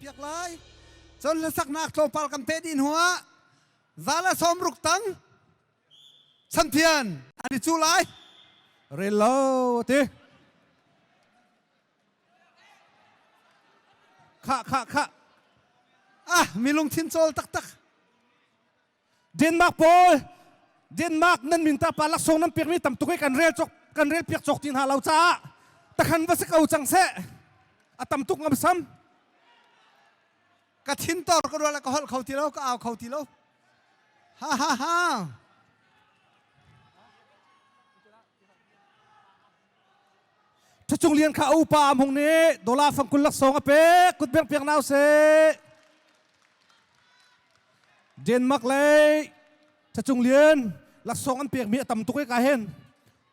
piak lai. Cun hlasaknak tlawmpal kan peh dih hnuah zala sawmruk tang champion an i cu lai. Rel lo ti. Kha kha kha. Ah, mi lungthin cawl taktak. Denmark pawl Denmark nan min ta pa laksawng nan pekmi tam tuk i kan rel cok kan rel piak cawk ti hna lo caah takhan va si ko cang seh a tam tuk ngam sam Ka thin tor ka rual ka holh kho ti lo ka au kho ti lo ha ha ha. Thachung lian kha upa am hung nih dollar fangkul laksawng a pek kut beng piak nau se Denmark lei Thachung lian laksawng an pekmi a tam tuk e ka hen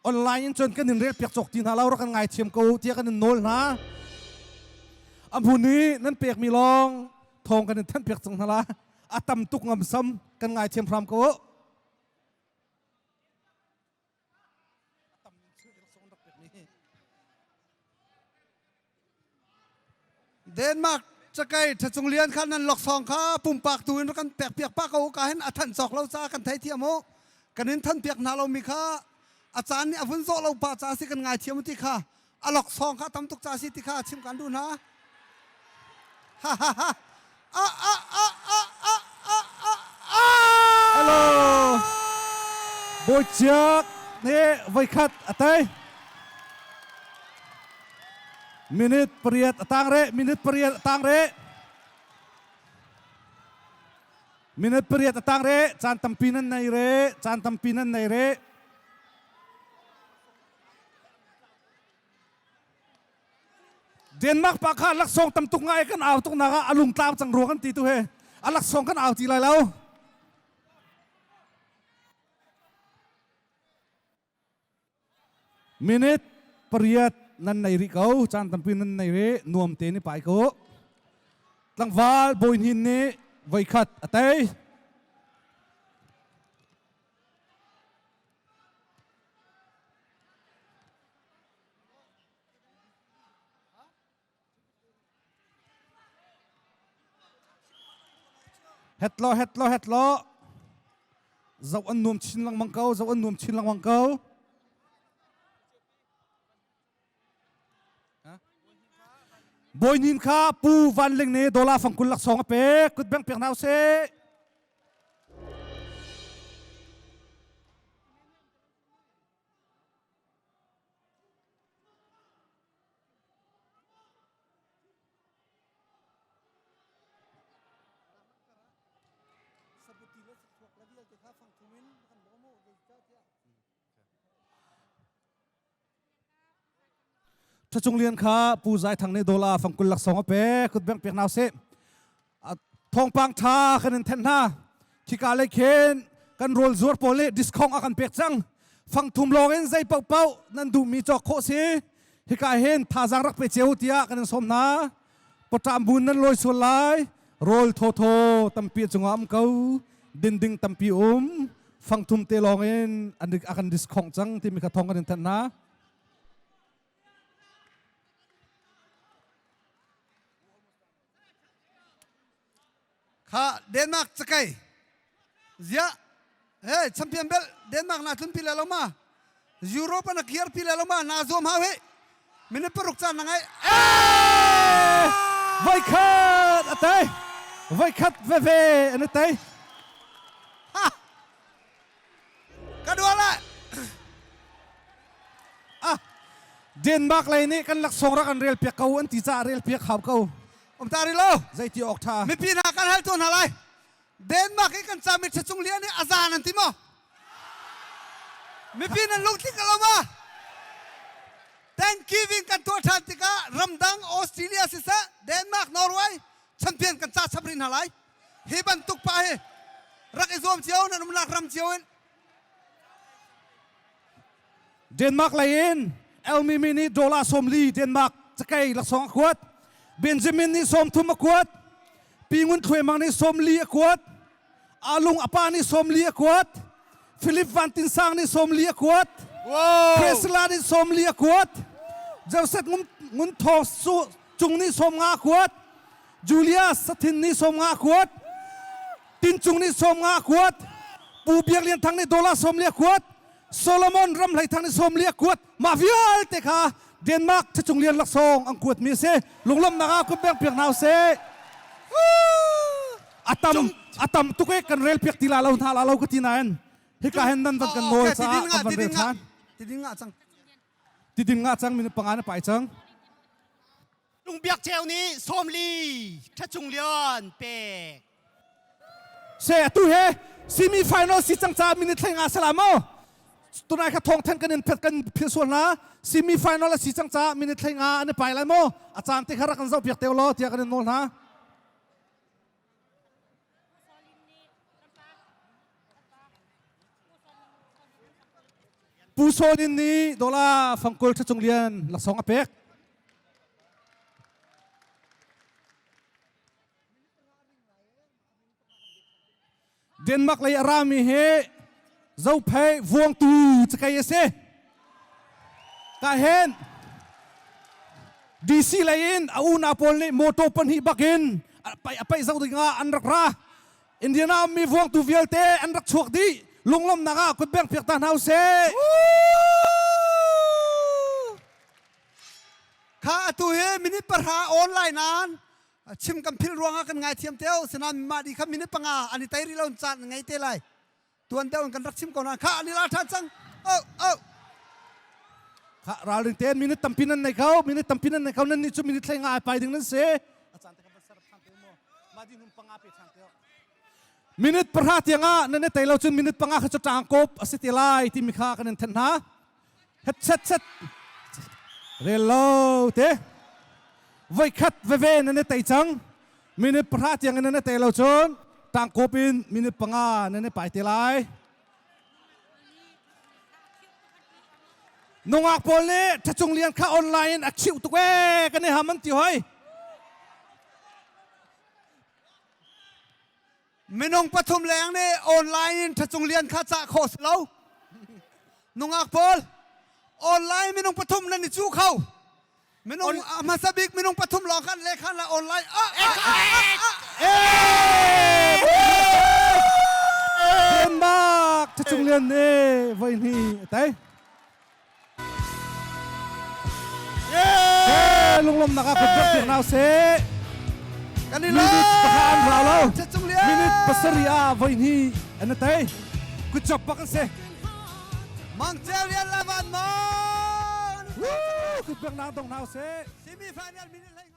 online in cun kan in rel piak cawk ti hna lo rak kan ngaithiam ko tiah kan in nawl hna a hmun i nan pekmi lawng thawng kan in thanh piak cang hna la a tam tuk ngam sam kan ngaithiam hram ko. Denmark cakei thachung lian kha nan loksawng kha pumpak tu in kan pek piak pa ko ka hin a than cawk lo ca kan thei thiam u kan in than piak hna lo mi kha a caan nih a vun zawh lo pa ca si kan ngai thiam ti kha a loksawng kha tam tuk ca si ti kha chim kan duh hna ha ha ha a a a a a a a a. Hello. Bawichiak nih voikhat a tei. Minute pariat a tang re, minute pariat a tang re. Minute pariat a tang re, caan tampi nan nei re, caan tampi nan nei re. Denmark pa kha laksawng tam tuk ngai kan au tuk nak ah a lungtlau cang rua kan ti tu he a laksawng kan au ti lai lo. Minute pariat nan nei rih ko caan tampi nan nei rih nuam te ni pai ko. Tlangval bawi hnin nih voikhat a tei. Het lo het lo het lo zoh an nuam chin lengmang ko zoh an nuam chin lengmang ko. Bawi Nin kha Pu Van Ling nih dollar fangkul laksawng a pek kut beng piak hna usih. Thachung Lian kha Pu Zai Thang nih dollar fangkul laksawng a pek kut beng pek hna usih. Thawngpang tha kan in thenh hna. Khika lei khin kan rawl zuar pawl nih discount a kan pek cang. Fangthum lawng in zei paohpaoh nan duhmi cawk khawh si. Hika hin thazaang rak pe cio tiah kan in sawm hna. Pawṭam bun nan lawi sual lai. Rawl thawthaw tampi cungah um ko. Dinding tampi um. Fangthum te lawng in a kan discount cang timi kha thawng kan in thanh hna. Kha Denmark cakei ziah hey champion belt Denmark na tlun pi le lo ma Europe na kiar pi le lo ma na zuam hau he minute paruk caan na ngai. Voi khat a tei voi khat veve an i tei. Ha ka dual le. Ah, Denmark lei nih kan laksawng rak an rel piak ko an ti caah rel piak hau ko. Um ta ri lo. Zeiti awk tha. Mipi hna kan hal tuan hna lai. Denmark i kan cami ṭhacung lian i azan an ti maw? Mipi nan lungtling ka lo ma? Thanksgiving kan tuah ṭhan tikah ramdang Australia siseh Denmark Norway champion kan ca chap rih hna lai. Hi bantuk pa hi rak i zuam cio nan umnak ram cio in. Denmark lei in Elmimi nih dollar 40 Denmark cakei laksawng a kuat. Benjamin nih 30 a kuat. Pi Ngun Thluai Mang nih 40 a kuat. Alung Apa nih 40 a kuat. Philip Van Tin Sang nih 40 a kuat. Wow. Priscilla nih 40 a kuat. Joseph Ngun Ngun Thaw Su Cung nih 50 a kuat. Julius Sathin nih 50 kuat. Tin Cung nih 50 kuat. Pu Biak Lian Thang nih dollar 40 kuat. Solomon Ram Hlei Thang nih 40 kuat. Mah vialte kha Denmark Thacung Lian laksawng an kuat mi a si. Lunglawmhnak ah kut beng piak hna usih. Atam atam tuk e kan rel piak ti la lo hna la lo ka ti nain hika hen nan van kan nawl caah kan van rel than. Tidin nga cang. Tidin nga cang minute panga na pai cang. Lungbiak Ceu nih 40 Thacung Lian pek. Se atu he semi final si cang ca minute thleng nga salam o. Tunai kha thong then kan in phet kan phil sual na semi final a si cang ca minute thleng nga an i pai lai mo. A caan te kha rak kan zoh piak teo lo tiah kan in nawl hna. Pu Sonin nih dollar fangkul Thacung Lian laksawng a pek. Denmark lei a rami hi Zophei Vuangtu cakei a si. Ka hen DC lei in a unau pawl nih motor pahnih bakin a paih zoh dingah an rak ra. Indiana ummi vuangtu vialte an rak chuak dih. Lunglawmhnak ah kutbeng piak ta hna usih. Kha atu hi minute 10 online an chim kan phil ruangah kan ngaithiam teo sinan mah di kha minute 5 an i tei rih lo caan ngei te lai tuan deuh in kan rak chim ko na kha an i la ṭhan cang oh oh Kha ralring tein minute tampi nan nei kho minute tampi nan nei kho nan nih cu minute 15 ai pai ding nan si a caan te kan van ser than te mu ma di hnum 5 pe than te minute 10 tiang ah nan i tei lo cun minute 5 kha cu tang kop a si te lai timi kha kan in then hna het set set rel lo te voi khat veve nan i tei cang minute 10 tiang in nan i tei lo cun tangkop in minute 5 nan i pai te lai nungak pawl nih Thacung Lian kha online in a chimh tuk ee kan i ham an ti hoi Minung pathum leng nih online in Thacung Lian kha cah khawh si lo. Nungak pawl online minung pathum nan i cu kho. Minung a hmasa bik minung pathum lawng khan le khan la online ah ah ah ah. Denmark Thacung Lian nih voi hnih a tei. Lunglawmnak ah kut piak nau seh. Kan i Minute 1 an rau lo. Thacung Lian. Minute 7 ah voi hnih an tei. Good job bak an si. Mang Ceu Lian la van mon. Kut piak nang dong nau seh. Semi final minute.